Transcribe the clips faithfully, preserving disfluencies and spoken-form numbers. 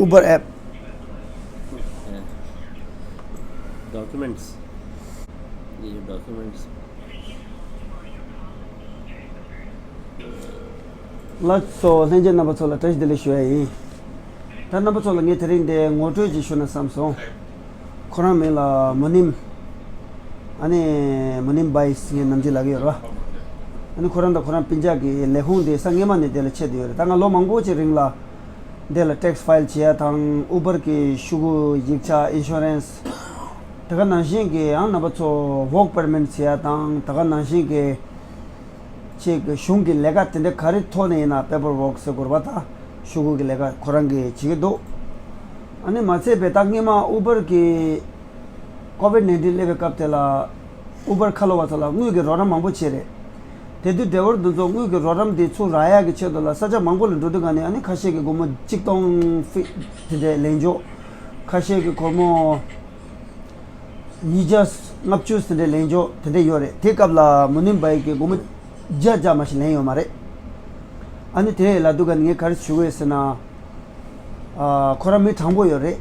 Uber app. Documents. ये जो documents. ལགས་སོ། ལྷན་རྒྱས་རྣམ་པ་ཚོ་ལ་བཀྲ་ཤིས་བདེ་ལེགས་ཞུ་ཡ་ཡིན། ད་རྣམ་པ་ཚོ་ལ་ངས་དེ་རིང་འདི་ངོ་སྤྲོད་ཅིག་ཞུ་ན་བསམ་སོང་། ཁོ་རང་མིང་ལ་མོ་ནིམ། ཨ་ནི་མོ་ནིམ་བྷའི་ངས་ནམ་རྒྱུན་ལབ་ཀྱི་ཡོད་རེད་བ། ཨ་ནི་ཁོ་རང་དང་ཁོ་རང་སྤུན་ཀྱག་གི་ལས་ཁུངས་དེ་ས་སྔོན་མ་ནས་དེ་ལ་ཆད་བསྡད་ཡོད་རེད། ད་ང་ལོ་མང་པོ་ཅིག་རིང་ལ་འདི་ལ་tax file བྱེད་ཡ་དང་Uber གི་ཤོག་གུ་ཡིག་ཆ་insurance། དེ་ག་ནང་བཞིན་གྱི་ཡང་རྣམ་པ་ཚོ་work permit བྱེད་ཡ་དང་དེ་ག་ནང་བཞིན་གྱི་ཅིག་གཞུང་གི་ལས་ཀ་དེ་འདྲ་ག་རེ་ཐོག་ནས་ཡིན་ན་paperwork ཟེར་དགོས་རེད་པ། ད་ཤོག་གུ་གི་ལས་ཀ་ཁོ་རང་གིས་བྱེད་ཀྱི་འདུག་ཨ་ནི་མ་ཚད་པའི་ད་སྔོན་མ་Uber གི་COVID nineteen སླེབས་པའི་སྐབས་དེ་ལ་Uber ཁ་ལོ་བ་ཚོ་ལ་དངུལ་གྱི་རོགས་རམ་མང་པོ་བྱས་རེད། དེ་དུས་driver འདི་ཚོ་དངུལ་གྱི་རོགས་རམ་དེ་ཚུར་རག་ཡག་གི་ཆེད་དུ་ལ་ས་ཆ་མང་པོ་ལ་འགྲོ་དུས་ག་ནས་ཨ་ནི་ཁ་ཤས་ཀྱིས་སྒོར་མོ་གཅིག་སྟོང་ཕི་དེ་འདྲས་ལེན་འཇོག་ཁ་ཤས་ཀྱིས་སྒོར་མོ་ཉིས་བརྒྱ་ལྔ་བཅུ་དེ་འདྲས་ལེན་འཇོག་དེ་འདྲས་ཡོད་རེད། དེ་སྐབས་ལ་མོ་ནིམ་བྷའི་གིས་སྒོར་མོ་བརྒྱ་བརྒྱ་མ་ཞིག་ལེན་ཡོད་མ་རེད། ཨ་ནི་དེ་ལབ་དུས་ག་ནས་ངས་ག་རེ་ཞུ་གི་ཡོད་ཟེར་ན། ཨ། ཁོ་རང་མི་དྲང་པོ་ཡོད་རེད།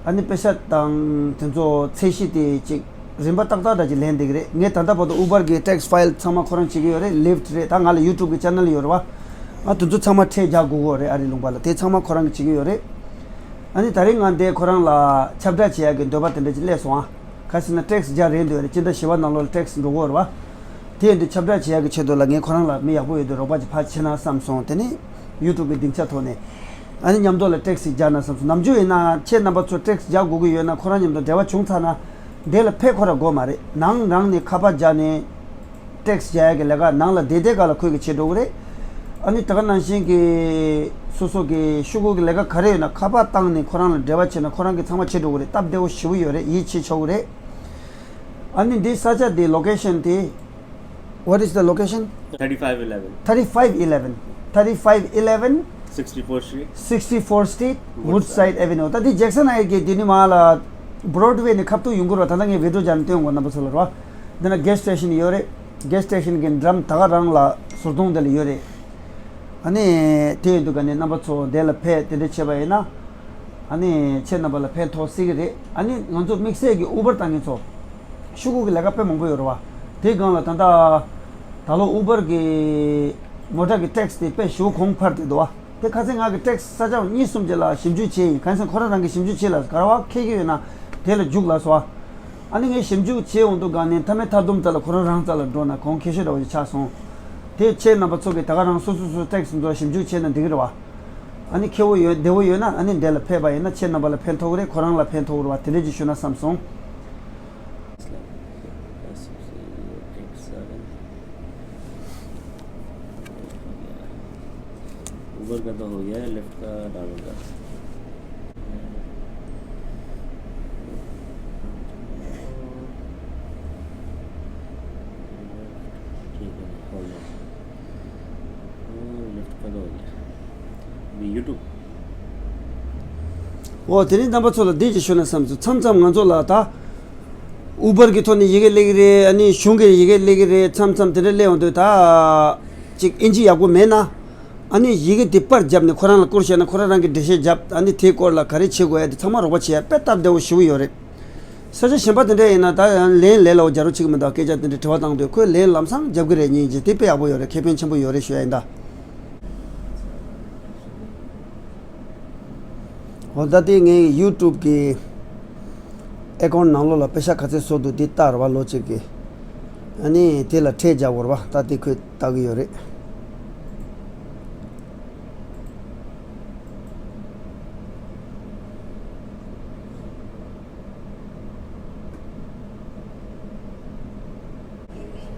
ཨ་ནི་པེ་ཤ་དང་དེ་ཚོ་ཚད་གཞི་དེ་ཅིག་རིམ་པ་ཏག་ཏག་འདྲ་ཅིག་ལེན་བསྡད་ཀྱི་རེད། ངས་ད་ལྟ་བར་དུ་Uber གི་tax file ཚང་མ་ཁོ་རང་བྱེད་ཀྱི་ཡོད་རེད། Lyft རེད། ད་ང་ལ་YouTube གི་channel ཡོད་རེད་བ། ང་དེ་ཚོ་ཚང་མ་ཁྲལ་རྒྱག་དགོས་ཀྱི་ཡོད་རེད། ཨ་རི་ལུང་པ་ལ་དེ་ཚང་མ་ཁོ་རང་གིས་བྱེད་ཀྱི་ཡོད་རེད། ཨ་ནི་ད་རིང་ང་འདིར་ཁོ་རང་ལ་ཁྱབ་བསྒྲགས་བྱེད་ཡག་གི་འདོད་པ་དེ་འདྲ་ཅིག་སླེབས་སོང་ཨ། ག་ཟེར་ན་tax རྒྱག་རན་འདོད་རེད། སྤྱི་ཟླ་བཞི་པ་ནང་ལོགས་ལ་tax འགྲོ་གི་ཡོད་རེད་བ། དེ་ཡིན་དུས་ཁྱབ་བསྒྲགས་བྱེད་ཡག་གི་ཆེད་དུ་ལ་ངས་ཁོ་རང་ལ་མི་ཡག་པོ་ཡོད་དུས་རོགས་པ་ཅིག་ཕར་བྱེད་ན་བསམ་སོང་། དེ་ནས་YouTube གི་སྡིངས་ཆ་ཐོག་ནས་ཨ་ནི་མཉམ་དུ་ལ་tax ཞིག་རྒྱག་ན་བསམ་སོང་། ནམ་རྒྱུན་ཡིན་ན་ཁྱེད་རྣམ་པ་ཚོ་tax རྒྱག་དགོས་ཀྱི་ཡོད་ན་ཁོ་རང་མཉམ་དུ་འབྲེལ་བ་བྱུང་ཚར་ན་དེ་ལ་ཕེབས་ཁོ་རང་དགོས་མ་རེད། ནང་རང་ནས་ཁ་པར་རྒྱག་ནས་tax རྒྱག་ཡག་གི་ལས་ཀ་ནང་ལ་བསྡད་བསྡད་ག་ལ་ཁོས་གི་བྱེད་འགྲོ་གི་རེད། ཨ་ནི་དེ་ག་ནང་བཞིན་གྱི་སོ་སོ་གི་ཤོག་གུ་གི་ལས་ཀ་ག་རེ་ཡོད་ན་ཁ་པར་བཏང་ནས་ཁོ་རང་ལ་འབྲེལ་བ་བྱས་ན་ཁོ་རང་གིས་ཚང་མ་བྱེད་འགྲོ་གི་རེད། སྟབས་བདེ་བོ་ཞེ་པོ་ཡོད་རེད། ཡིད་ཆེས་ཆོག་གི་རེད། ཨ་ནི་འདི་ས་ཆ་འདི་location དེ། What is the location? Thirty-five eleven. Thirty-five eleven. Thirty-five eleven. Sixty-fourth Street. Sixty-fourth Street, Woodside Woodside Avenue. ད་འདི་Jackson Heights གི་འདི་ནས་མར་ལ་Broadway ནས་ཁ་ཐུག་ཡོང་གི་རེད་བ། ད་ལྟ་ངས་video སྦྱར་ནས་སྟོན་གོ་རྣམ་པ་ཚོ་ལ་རེད་བ། འདི་ན་gas station ཡོད་རེད། Gas station གི་འགྲམ་ད་ག་རང་ལ་ཟུར་གདོང་དེ་ལ་ཡོད་རེད། ཨ་ནི་དེ་ཡིན་དུས་ག་ནས་རྣམ་པ་ཚོ་དེ་ལ་ཕེབས་དེ་འདྲ་བྱས་པ་ཡིན་ན། ཨ་ནི་ཁྱེད་རྣམ་པ་ལ་ཕན་ཐོགས་སྲིད་ཀྱི་རེད། ཨ་ནི་ང་ཚོ་དམིགས་བསལ་གྱི་Uber བཏང་མཁན་ཚོ། ཤོག་གུ་གི་ལས་ཀ་དཔེ་མང་པོ་ཡོད་རེད་བ། དེའི་སྒང་ལ་ད་ལྟ་ད་ལོ་Uber གི་མོ་ཊ་གི་tax དེ་དཔེ་ཞེ་པོ་གོང་འཕར་བསྡད་འདུག་བ། དེ་ཁ་སང་ང་གི་tax ས་ཆ་གཉིས་གསུམ་ཅིག་ལ་ཞིབ་འཇུག་བྱས་ཡིན། གང་ཡིན་ཟེར་ན་ཁོ་རང་རང་གི་ཞིབ་འཇུག་བྱས་ལ་ག་རེ་བ་འཁེལ་གྱི་ཡོད་ན་དེ་ལ་རྒྱུགས་ལབ་སོང་བ། ཨ་ནི་ངས་ཞིབ་འཇུག་བྱས་འོང་དུས་སྒང་ནས་མཐའ་མའི་མཐའ་སྡོམ་རྩ་ལ་ཁོ་རང་རང་རྩ་ལ་འགྲོ་ན་གོང་ཁེ་ཤོས་འདྲ་བོ་ཞིག་ཆགས་སོང་། དེ་ཁྱེད་རྣམ་པ་ཚོ་གིས་ད་ག་རང་སོ་སོ་སོ་tax འདི་ཚོ་ཞིབ་འཇུག་བྱས་ན་འགྲིག་གི་རེད་བ། ཨ་ནི་ཁེ་བོ་ཡོད་བདེ་བོ་ཡོད་ན་ཨ་ནི་འདི་ལ་ཕེབས་པ་ཡིན་ན་ཁྱེད་རྣམ་པ་ལ་ཕན་ཐོགས་ཀྱི་རེད། ཁོ་རང་ལ་ཕན་ཐོགས་ཀྱི་རེད་བ། དེ་འདྲས་ཅིག་ཞུ་ན་བསམ་སོང་། Uber का तो हो गया है, Lyft का डालूंगा। ठीक है, हो गया। Lyft का तो हो गया। अभी YouTube। འོ་དེ་རིང་རྣམ་པ་ཚོ་ལ་འདི་ཅིག་ཞུ་ན་བསམ་སོང་། མཚམས་མཚམས་ང་ཚོ་ལ་ད། Uber གི་ཐོག་ནས་ཡི་གེ་སླེབས་ཀྱི་རེད། ཨ་ནི་གཞུང་གི་ཡི་གེ་སླེབས་ཀྱི་རེད། མཚམས་མཚམས་དེ་འདྲ་སླེབས་ཡོང་དུས་ད། ཅིག་ཨིན་ཇི་ཡག་པོ་མེད་ན། ཨ་ནི་ཡི་གེ་དེ་པར་བརྒྱབ་ནས་ཁོ་རང་ལ་བསྐུར་བྱས་ན་ཁོ་རང་རང་གིས་འགྲེལ་བཤད་བརྒྱབ། ཨ་ནི་དེའི་སྐོར་ལ་ག་རེ་བྱེད་དགོས་ཡ་དེ་ཚང་མ་རོགས་པ་བྱེད་ཡ་དཔེ་སྟབས་བདེ་བོ་ཞེ་པོ་ཡོད་རེད། ས་ཆ་གཞན་པ་དེ་འདྲ་ཡིན་ན་ད་ཡང་ལན་ལས་སླ་བོ་རྒྱག་རོགས་བྱེད་ཀྱི་མི་འདུག་སྐད་ཆ་དེ་འདྲ་དྲི་བ་བཏང་དུས་ཁོས་ལན་ལམ་སང་རྒྱབ་ཀྱི་རེད། སྙིང་རྗེ་དེ་དཔེ་ཡག་པོ་ཡོད་རེད། ཁེ་ཕན་ཆེན་པོ་ཡོད་རེད་ཞུ་ཡ་ཡིན་ད། འོ་ད་དེ་ངའི་YouTube གི་account ནང་ལོགས་ལ་པེ་ཤ་ག་ཚད་བཟོ་འདུག་དེ་ལྟ་ར་བ། ལོ་གཅིག་གི། ཨ་ནི་དེ་ལ་ཁྲལ་རྒྱག་དགོས་ར་བ། ད་དེ་ཁོས་ལྟ་གི་ཡོད་རེད།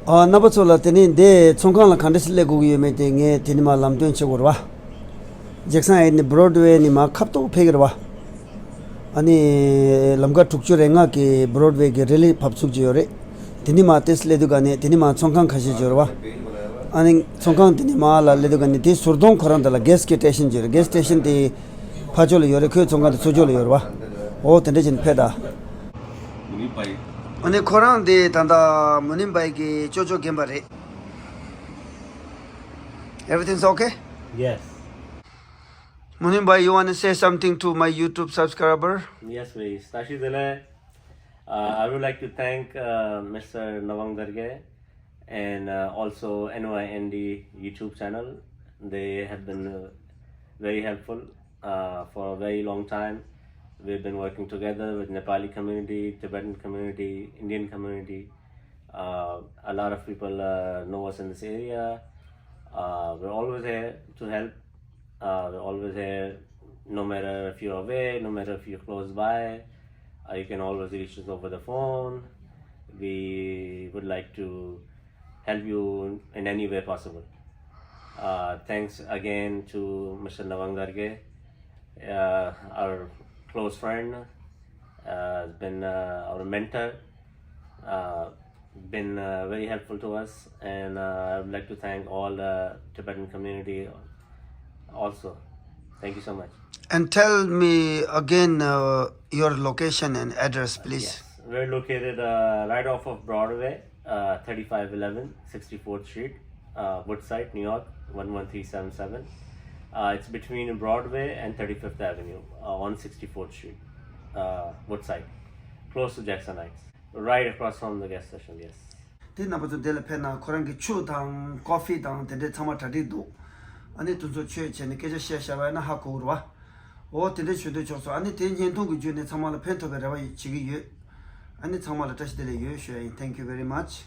ཨ། རྣམ་པ་ཚོ་ལ་དེ་ནས་འདི་ཚོང་ཁང་ལ་ག་འདྲ་ཞིག་སླེབས་དགོས་ཀྱི་ཡོད་མེད་དེ་ངས་དེ་ནས་མར་ལམ་སྟོན་བྱེད་དགོས་རེད་བ། ཇེག་སན་ཧའེཊ་ནས་བྷོ་རོཌ་ཝེ་ནས་མར་ཁ་ཐོག་ཕེབས་ཀྱི་རེད་བ། ཨ་ནི་ལམ་ཁ་དྲུག་ཅུ་རེ་ལྔ་གི་བྷོ་རོཌ་ཝེ་གི་རི་ལི་བབས་ཚུགས་ཀྱི་ཡོད་རེད། དེ་ནས་མར་ཏོག་ཙམ་སླེབས་དུས་ག་ནས་དེ་ནས་མར་ཚོང་ཁང་ཁ་ཤས་ཅིག་ཡོད་རེད་བ། ཨ་ནི་ཚོང་ཁང་དེ་ནས་མར་ལ་སླེབས་དུས་ག་ནས་དེ་ཟུར་གདོང་ཁོ་རང་དེ་ལ་གེ་སི་སི་ཊེ་ཤན་ཅིག་ཡོད་རེད། གེ་སི་སི་ཊེ་ཤན་དེ་ཕར་ཕྱོགས་ལ་ཡོད་རེད། ཁོའི་ཚོང་ཁང་དེ་ཚུར་ཕྱོགས་ལ་ཡོད་རེད་བ། འོ་དེ་འདྲ་བྱས་ནས་ཕེབས་ད། ཨ་ནི་ཁོ་རང་དེ་ད་ལྟ་མུ་ནིམ་བྷའི་གི་ཅོ་ཅོ་རྒན་པ་རེད། Everything's okay? Yes. Munim bhai, you want to say something to my YouTube subscriber? Yes, please. Tashi Dele, uh, I would like to thank uh, Mister Nawang Darge and uh, also N Y N D YouTube channel. They have been uh, very helpful uh, for a very long time. We've been working together with Nepali community, Tibetan community, Indian community. Uh, a lot of people uh, know us in this area. Uh, we're always here to help. Uh, we're always here, no matter if you're away, no matter if you're close by. Uh, you can always reach us over the phone. We would like to help you in any way possible. Uh, thanks again to Mister Nawang Darge, uh, our close friend, uh, has been uh, our mentor, uh, been uh, very helpful to us, and uh, I would like to thank all the Tibetan community also. Thank you so much. And tell me again uh, your location and address, please. Yes, we're located uh, right off of Broadway, uh, thirty-five eleven sixty-fourth Street, uh, Woodside, New York, one one three seven seven. Uh, it's between Broadway and thirty-fifth Avenue uh, on sixty-fourth Street, uh, Woodside, close to Jackson Heights, right across from the gas station, yes. དེ་རྣམ་པ་ཚོ་འདི་ལ་ཕེབས་ན་ཁོ་རང་གི་ཆུ་དང་ཀོ་ཧྥི་དང་དེ་འདྲའི་ཚང་མ་གྲ་སྒྲིག་འདུག་ཨ་ནི་དེ་ཚོ་མཆོད་བྱས་ནས་སྐད་ཆ་བཤད་བཤད་པ་ཡིན་ན་ཧ་གོ་གི་རེད་བ། འོ་དེ་འདྲ་ཞུ་འདོད་ཆོག་སོང་། ཨ་ནི་དེ་བརྙན་ཐུང་གི་བརྒྱུད་ནས་ཚང་མ་ལ་ཕན་ཐོགས་པའི་རེ་བ་བྱེད་ཀྱི་ཡོད། ཨ་ནི་ཚང་མ་ལ་བཀྲ་ཤིས་བདེ་ལེགས་ཡོད་ཞུ་ཡ་ཡིན། Thank you very much.